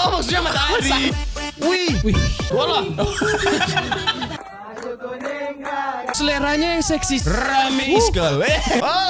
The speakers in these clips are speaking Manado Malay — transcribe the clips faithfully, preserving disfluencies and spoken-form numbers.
Oh, maksudnya matahari. Wih. Wih. Walah. Seleranya yang seksi. Rame sekali.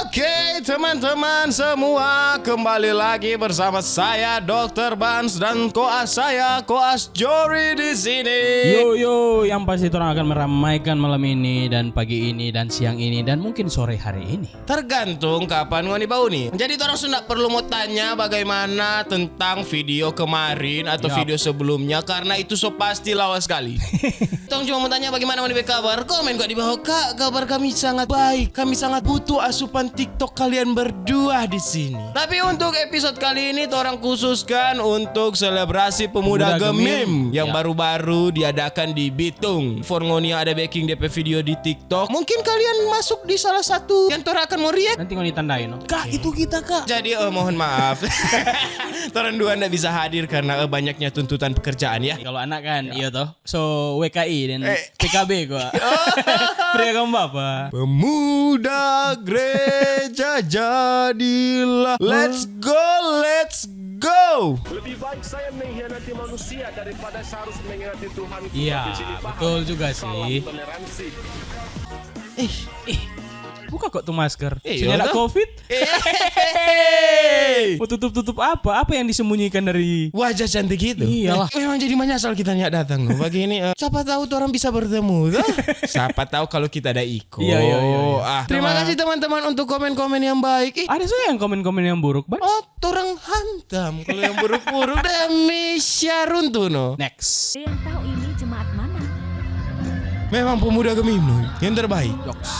Oke, teman-teman semua, kembali lagi bersama saya, Dokter Bans, dan koas saya, koas Jory di sini. Yo, yo, yang pasti torang akan meramaikan malam ini dan pagi ini dan siang ini dan mungkin sore hari ini. Tergantung kapan ngoni bauni. Jadi, torang so nda perlu mo tanya bagaimana tentang video kemarin atau Yap. video sebelumnya, karena itu so pasti lawas skali. Tong cuma mo tanya bagaimana ngoni pe kabar. Komen kwa di bawah, "Kak, kabar kami sangat baik. Kami sangat butuh asupan TikTok kalian berdua di sini." Tapi untuk episode kali ini, torang khususkan untuk selebrasi Pemuda Pemuda Gemim Gemim. yang Ya. baru-baru diadakan di Bitung. For ngoni yang ada beking depe video di TikTok, mungkin kalian masuk di salah satu yang torang akan mo react. Nanti ngoni tandai, no? Kak, itu kita, Kak. Jadi, eh, mohon maaf. Torang dua nda bisa hadir karena, eh, banyaknya tuntutan pekerjaan, ya. Kalau anak kan, iya toh. So, W K I dan Eh. P K B gua. Pria kaum bapa. Pemuda gereja jadilah. Let's go, let's go. Lebih baik saya mengkhianati manusia daripada saya harus mengkhianati Tuhan. Iya, betul juga sih. Toleransi. Ih, ih. Buka kok tuh masker. Iya, Sini ada toh. covid. Eh. Mau tutup-tutup apa? Apa yang disembunyikan dari wajah cantik itu? Iyalah. Eh, memang jadi menyesal kita nyak datang, no. Pagi ini, eh, siapa tahu tuh orang bisa bertemu, toh? Siapa tahu kalau kita ada iko. Iya, iya, iya, iya. Ah, terima kasih, teman-teman, untuk komen-komen yang baik. Ih. Ada saja yang komen-komen yang buruk, Bang. Oh, torang hantam kalau yang buruk-buruk. Demi Syarun tuh, no. Next. Ada yang tahu ini jemaat mana? Memang Pemuda Gemim, no, yang terbaik. Yoks.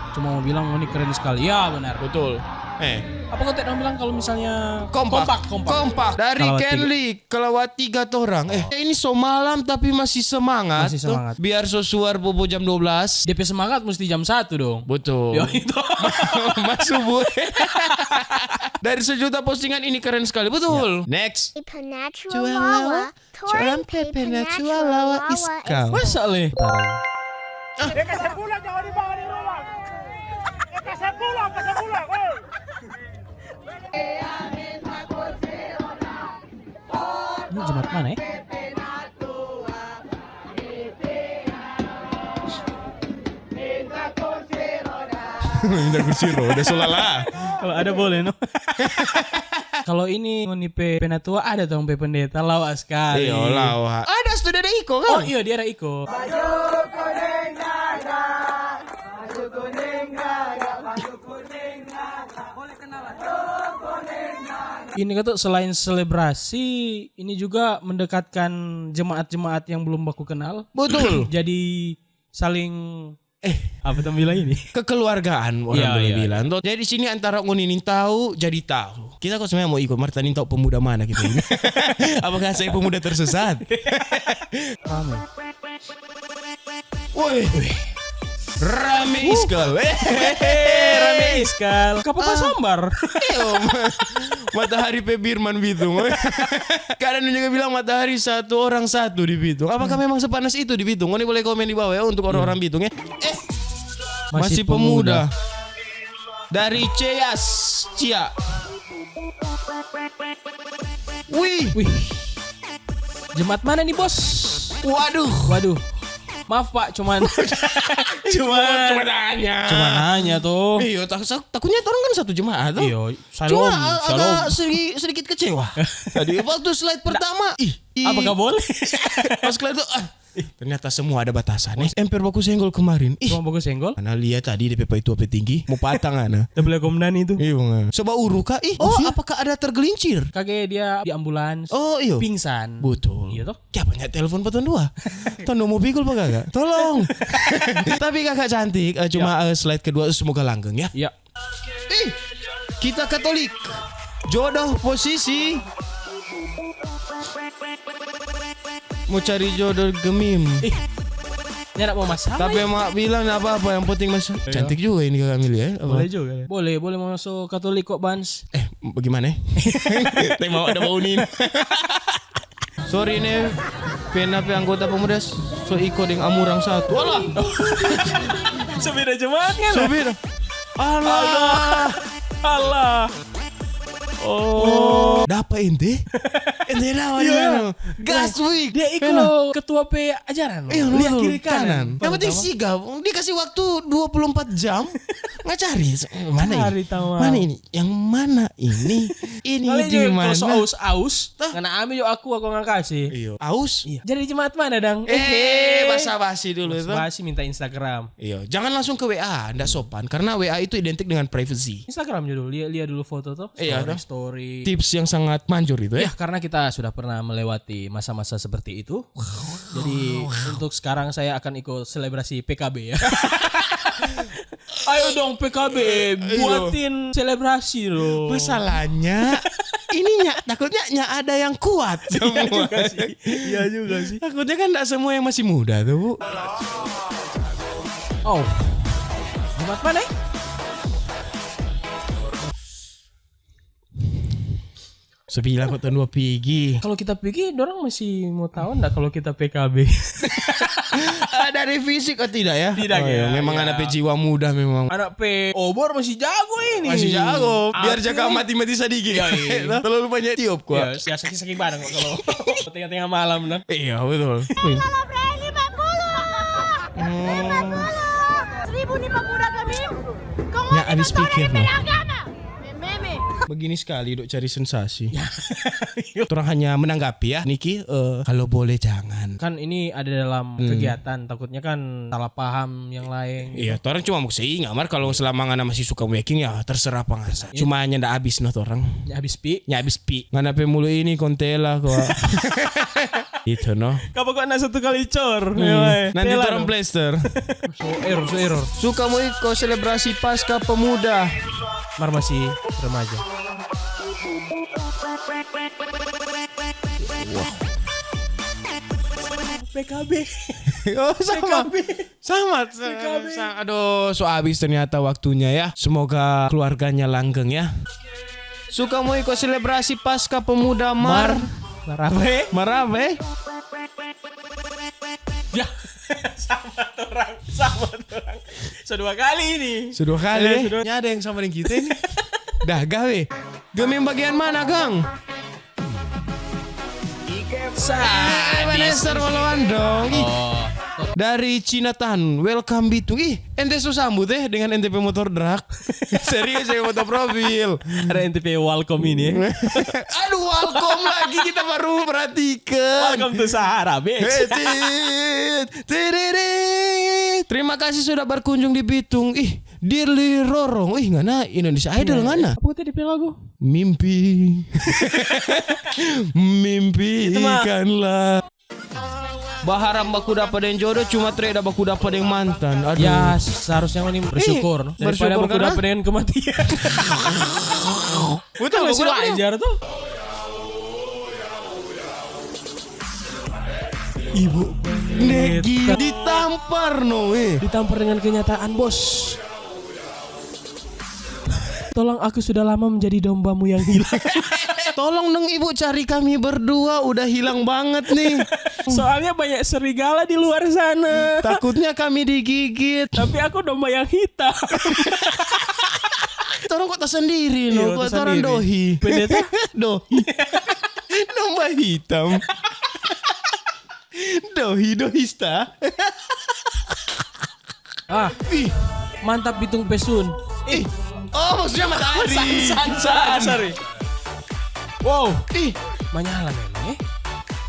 Cuma mau bilang, "Oh, ini keren sekali." Ya, benar. Betul. Eh. Apa kau tidak bilang kalau misalnya Kompak. Kompak, kompak. Kompak. Dari Kelawat tiga. Kenli, Kelawat tiga torang. Eh, ini so malam tapi masih semangat. Masih semangat. Biar so suar bobo jam dua belas. Depe semangat mesti jam satu dong. Betul. Ya, itu. Mas subuh. Dari sejuta postingan ini keren sekali. Betul. Ya. Next. Penatua Lawa, Torang pe penatua lawa iskal. Masa le? Eh, kasih pulang, jangan dibawa di rumah. Eh, kasih pulang, kasih pulang, woi. Ini jemaat mana, ya? Minta kursi roda, so lala. Kalau ada boleh, no? Kalau ini ngoni pe penatua, ada tong pe pendeta, lawa skali. Iyo, lawa. Ada sudah ada iko, kan? Oh, iyo, dia ada iko. Ini kata selain selebrasi, ini juga mendekatkan jemaat-jemaat yang belum baku kenal. Betul. Jadi saling, eh, apa tong bilang ini? Kekeluargaan, orang Iya, boleh iya. bilang. Toh, jadi sini antara ngoni nin tahu, jadi tahu. Kita kok sebenarnya mau ikut, mar tadi tahu pemuda mana kita ini. Apakah saya pemuda tersesat? Rame. Woi. Rame iskal. Eh, rame iskal. Kapapa sambar. Iyo, ma-, matahari pe Birman Bitung. Kadang juga bilang matahari satu orang satu di Bitung. Apakah memang sepanas itu di Bitung? Ngoni boleh komen di bawah ya untuk orang-orang Bitung ya. Eh, masih pemuda. Dari Ceyas, Cia. Wih. Wih. Jemaat mana nih, Bos? Waduh. Waduh. Maaf, Pak, cuman, cuman, Cuma nanya. Cuma nanya tuh. Iyo, tak-, takutnya orang kan satu jemaat tuh. Iyo, Cuma shalom, a-, shalom. agak sedi-, sedikit kecewa. Tadi waktu slide pertama, ih, ih. Apakah boleh? Pas slide tuh, ah, ih, ternyata semua ada batasan, eh. Emper baku senggol kemarin. Ih. Cuma baku senggol? Ana lia tadi depe paitua pe tinggi, mo patang ana. Depe lekom dan itu. Iyo, nga. Coba uru, Kak. Ih, oh, maksudnya? Apakah ada tergelincir? Kage dia di ambulans. Oh, iyo. Pingsan. Betul. Iya, toh? Kiapa nyak telepon pa tong dua? Tong dua mo pikul pa kaka? Tolong. Tapi kaka cantik, eh, cuma, Ya. eh, slide kedua, semoga langgeng, ya. Ya. Ih, kita Katolik. Jodoh posisi. Mau cari jodoh gemim. Ih. Ini anak mau masalah. Tapi ya? Mak bilang nggak apa-apa, yang penting masuk. Iya. Cantik juga ini kaka Mili, ya. Apa? Boleh juga, ya. Boleh, boleh mau masuk Katolik kok, Bans. Eh, bagaimana, eh? Tapi mau ada baunin. Sorry ne, pena pe anggota pemuda so iko deng amurang satu. Walah. So beda jemaat kan? So beda. Alah. Alah. Oh. Dapa ente? Ente tahu dia, no? Gas week. Dia iko ketua pe ajaran, no? Iya, lia kiri kanan. Yang penting sigap. Dia kasih waktu dua puluh empat jam. Nggak cari. Mana ini? Mana ini? Yang mana ini? Ini di mana? Kalau so aus-aus, ngana ambe jo aku, aku ngana kasih. Iyo. Aus? Iya. Jadi jemaat mana, dang? Eh, basa-basi dulu itu. Basa-basi, minta Instagram. Iya, jangan langsung ke W A, ndak sopan, karena W A itu identik dengan privacy. Instagram jo dulu, lia, lia dulu foto tuh. Iya, story, story. Tips yang sangat manjur itu, ya. Iya, karena kita sudah pernah melewati masa-masa seperti itu. Jadi, untuk sekarang saya akan ikut selebrasi P K B, ya. Ayo dong, P K B, buatin selebrasi dong. Masalahnya, ini nya, takutnya nya ada yang kuat semua. Iya juga sih. Iya juga sih. Takutnya kan ndak semua yang masih muda tuh, Bu. Oh. Jumat mana, eh? Sebilang kok tahun dua pigi. Kalau kita pigi, dorang masih mau tahu ndak kalau kita P K B? Ah, dari fisik, oh, tidak, ya? Tidak, oh, ya, memang anak pe jiwa muda memang. Anak pe obor masih jago ini. Masih jago. Biar jaga mati-mati sadiki. Iya, iya. Terlalu banyak tiup, kok. Iya, ya, sakit-sakit bareng kok kalau tengah-tengah malam, nah. Iya, betul. Kalau beli lima puluh. Lima puluh. Seribu nih pemuda kami. Kau mau habis pikir, no. Begini sekali, dok, cari sensasi. Torang hanya menanggapi, ya, Niki, eh, kalau boleh jangan. Kan ini ada dalam kegiatan, takutnya kan salah paham yang lain. Iya, torang cuma mau singa, mar kalau selama ngana masih suka making, ya terserah pangasa. Iya. Cuma nyanda habis, no, torang. Nya habis pi. Nya habis pi. Ngana pe mulu ini kontela kok. Itu, no. Kapa kok na satu kali cor? Nanti torang plester. So error, so error. Suka mo iko selebrasi Paskah Pemuda. Mar masih remaja. P K B. Oh, sama. P K B. Sama, sa-, aduh, so abis ternyata waktunya, ya. Semoga keluarganya langgeng, ya. Suka mo iko selebrasi Paskah Pemuda Mar-, Mar-, Marabe. Marabe. Ya, sama torang, sama torang. So dua kali ini. So dua kali, eh. Nya ada yang sama deng kita ini. Dah, gawe. Gemim bagian mana, Gang? Sa-, Vanessa Rolando. Ih, dari Chinatown, welcome Bitung. Ih, ente so sambut, eh, dengan ente pe motor drag. Serius, ya, foto profil. Ada ente pe welcome ini, eh. Aduh, welcome lagi, kita baru perhatikan. Welcome to Sahara, bitch. Eh, tit, tiririt. Terima kasih sudah berkunjung di Bitung. Ih, Dirli Rorong. Ih, ngana Indonesia Idol, ngana. Apa kata dia pe lagu? Mimpi. Mimpi ikanlah. Baharap baku dapa deng jodo, cuma treda baku dapa deng mantan. Aduh. Ya, seharusnya ngoni bersyukur, no? Daripada baku dapa deng kematian. Betul, masih wajar tuh. Ibu. Negi ditampar, no, eh. Ditampar dengan kenyataan, bos. Tolong, aku sudah lama menjadi dombamu yang hilang. Tolong dong, Ibu, cari kami berdua, udah hilang banget nih. Soalnya banyak serigala di luar sana. Takutnya kami digigit. Tapi aku domba yang hitam. Torang kota sendiri, no. Iya, kota sendiri. Dohi. Pendeta? Dohi. Domba hitam. Dohi, dohista. Ah, ih, mantap Bitung Pesun. Ih, oh, maksudnya matahari. Sun, sun, sun, sorry. Wow, ih, manyala memang, eh.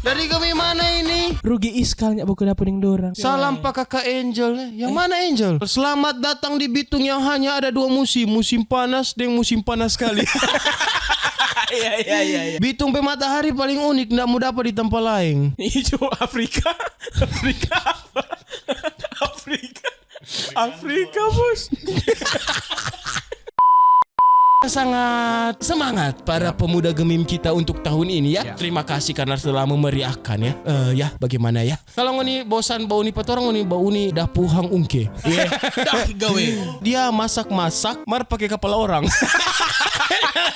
Dari kami mana ini? Rugi iskal nya baku dapa deng dorang. Salam pa Kaka Angel, eh. Yang mana Angel? Selamat datang di Bitung yang hanya ada dua musim, musim panas deng musim panas sekali. Iya, iya, iya, iya. Bitung pe matahari paling unik, ndak mo dapa di tampa laeng. Ijo Afrika. Afrika apa? Afrika. Afrika, bos. Sangat semangat para pemuda Gemim kita untuk tahun ini, ya. Ya. Terima kasih karena telah memeriahkan, ya. Eh, ya, bagaimana, ya? Kalau ngoni bosan bauni pa torang, ngoni bauni dapu hang ungke. Iya. Dah, gawe. Dia masak-masak, mar pake kapala orang.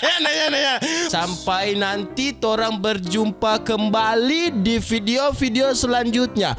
Nanya, nanya. Sampai nanti torang berjumpa kembali di video-video selanjutnya.